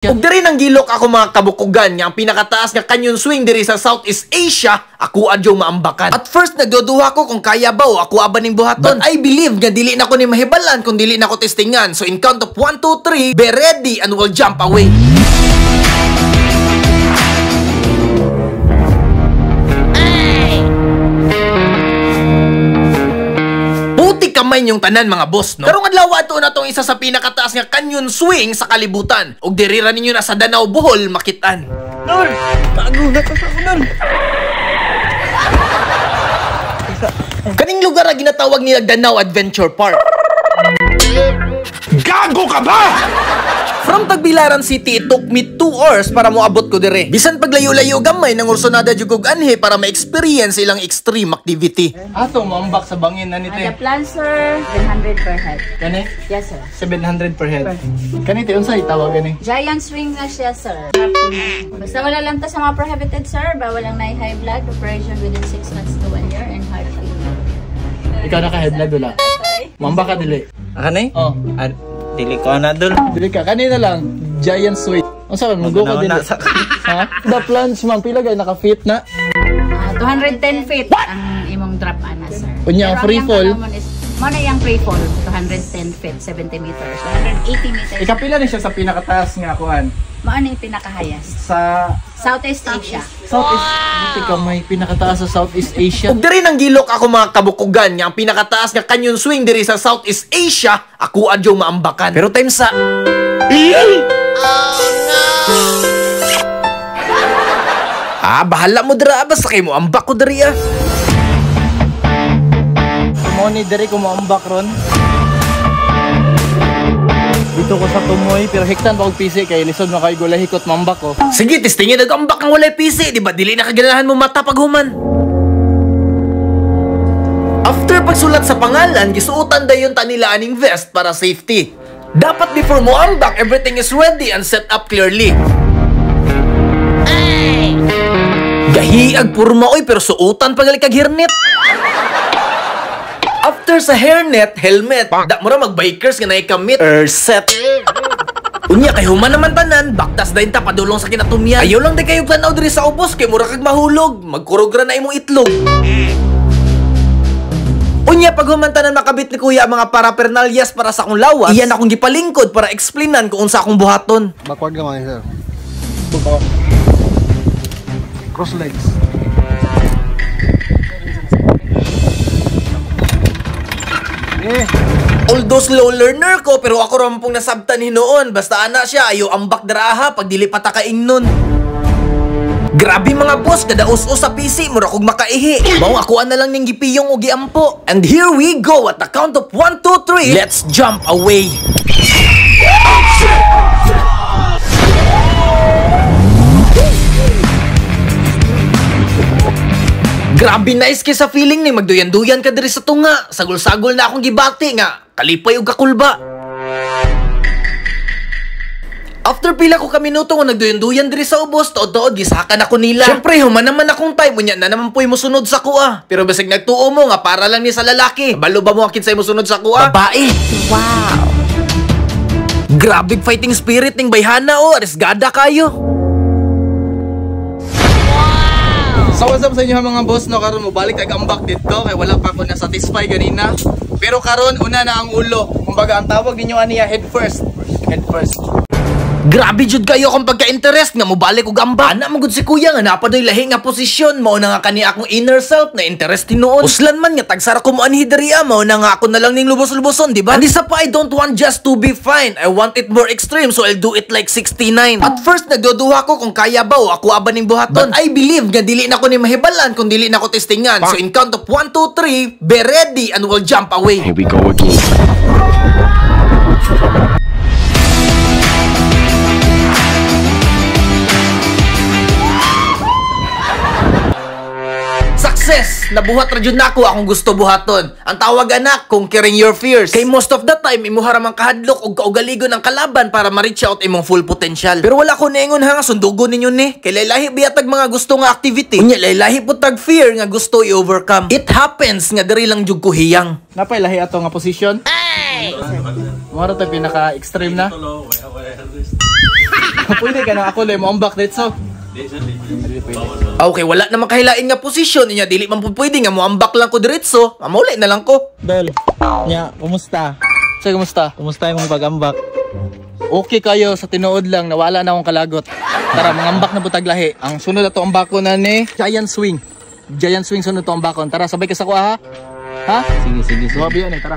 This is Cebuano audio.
Ug diri nang gilok ako mga kabukugan nga ang pinakataas nga canyon swing diri sa Southeast Asia, ako adyong maambakan. At first nagduduha ko kung kaya ba o ako aba ning buhaton. But I believe nga dili na ko ni mahibalan kung dili na ko testingan. So in count of 1, 2, 3, be ready and we'll jump away. Kamay yung tanan mga boss, no? Karong adlaw ato na tong isa sa pinakataas nga canyon swing sa kalibutan. Ug diri ra ninyo na sa Danao, Bohol makitaan. Dol! Kago na to sa unan. Kaning lugar ra ginatawag nila Danao Adventure Park. Gago ka ba? From Tagbilaran City, it took me 2 hours para moabot ko dire. Bisan paglayo-layo gamay nang ursonada jud kog anhi para ma-experience ilang extreme activity. Ato moambak sa bangin na ni te. The plan, sir, 700 per head. Kani? Yes, sir. 700 per head. Kani te unsa itawag gani? Giant swing na siya, sir. Basta wala lang ta sa mga prohibited, sir. Bawal lang na high blood, operation within 6 months to 1 year and heart failure. Ikaw naka high blood wala? Moambak ka dili. Kani? Oh. Dili ko na dul. Dili ka kanina lang giant swing. Unsa man mugo ka dili? Ha? The plunge man pila gay naka fit na? 210 feet. What? Ang imong drop ana, sir. Unya ang free fall. Mo na yung free fall 210 feet, 70 meters, 180 meters. Ikapila ni siya sa pinakataas nga kuan? Mao na yung pinakahayas sa Southeast Asia. Southeast, wow! Tika may pinakataas sa Southeast Asia. Ug diri nang gilok ako mga kabukugan nga ang pinakataas nga canyon swing diri sa Southeast Asia, ako adyong maambakan. Pero time sa oh no. Ah, bahala mo dira basta kay mo ambak ko diri ah. Moni diri ko moambak ron. Dito ko sa tumoy pero hiktan pa og PC kay lisod makay gulay hikot mambak ko. Sige, testingin ag ambak ang walay PC, di ba? Dili na kaganahan mo mata pag human. After pagsulat sa pangalan, gisuotan dayon ta nila aning vest para safety. Dapat before mo ambak, everything is ready and set up clearly. Ay! Gahiag purma oy pero suotan pagali kag hairnet. After sa hairnet, helmet. Da mo ra mag-bikers nga naikamit. Set. Unya kay human naman tanan, baktas dayon ta padulong sa kinatumyan. Ayaw lang di kayo tanaw diri sa ubos kay mura kag mahulog, magkurog ra na imong itlog. Unya pag human tanan makabit ni kuya ang mga parapernalyas para sa akong lawas. Iyan akong gipalingkod para explainan kung unsa akong buhaton. Backward ka man, sir. Cross legs. Although slow learner ko, pero ako rin pong nasabtan hinuon. Basta ana siya, ayo ambak daraha pag dili pa ta kaingnon. Grabe mga boss, kada us-us sa PC, mura kog makaihi. Mao ako na lang ning gipiyong og giampo. And here we go at the count of 1, 2, 3. Let's jump away. Grabe nice kay sa feeling ni magduyan-duyan ka diri sa tunga. Sagol-sagol na akong gibati nga kalipay og kakulba. After pila ko ka minuto nga nagduyan-duyan diri sa ubos, tuod-tuod gisakan ako nila. Syempre human naman akong time, unya na naman po'y mosunod sa kuha. Pero basig nagtuo mo nga para lang ni sa lalaki. Balo ba mo ang kinsay mosunod sa kuha? Babae. Wow. Grabe fighting spirit ning bayhana oh, arisgada kayo. So what's up sa inyo mga boss, no? Karon mo balik tag ambak dito kay wala pa ako na satisfy ganina. Pero karon una na ang ulo. Kumbaga ang tawag ninyo aniya head first. Head first. Grabe jud kayo akong pagka-interest nga mobalik og amba. Ana man gud si kuya nga napadoy lahi nga posisyon, mao na nga kani akong inner self na interest hinuon. Uslan man nga tagsara ko mo anhi diri mao na nga ako na lang ning lubos-luboson, di ba? And isa pa, I don't want just to be fine. I want it more extreme, so I'll do it like 69. At first nagduduha ko kung kaya ba o ako aba ning buhaton. But I believe nga dili na ko ni mahibalan kung dili na ko testingan. So in count of 1, 2, 3, be ready and we'll jump away. Here we go again. Success! Nabuhat ra jud nako akong gusto buhaton. Ang tawag anak, conquering your fears. Kay most of the time, imuha ra man kahadlok og kaugaligon ang kalaban para ma-reach out imong full potential. Pero wala ko niingon ha nga sundugon ninyo ni. Kay laylahi biya tag mga gusto nga activity. Unya laylahi pud tag fear nga gusto i-overcome. It happens nga diri lang jud ko hiyang. Napay lahi ato nga position? Ay! Mao ra tay pinaka-extreme na. Pwede ka na ako lang mo ambak diretso. Okay, wala naman kahilain nga posisyon niya, dili man pud pwede nga moambak lang ko diretso. Mamuli na lang ko. Dol. Nya, kumusta? Sa kumusta? Kumusta yung pag-ambak? Okay kayo sa tinuod lang, nawala na akong kalagot. Tara, mangambak na butag lahi. Ang sunod ato ang bako na ni Giant Swing. Giant Swing sunod to ang bakon. Tara, sabay ka sa kuha ha. Ha? Sige, sige, sige. Suwabi yan eh, tara.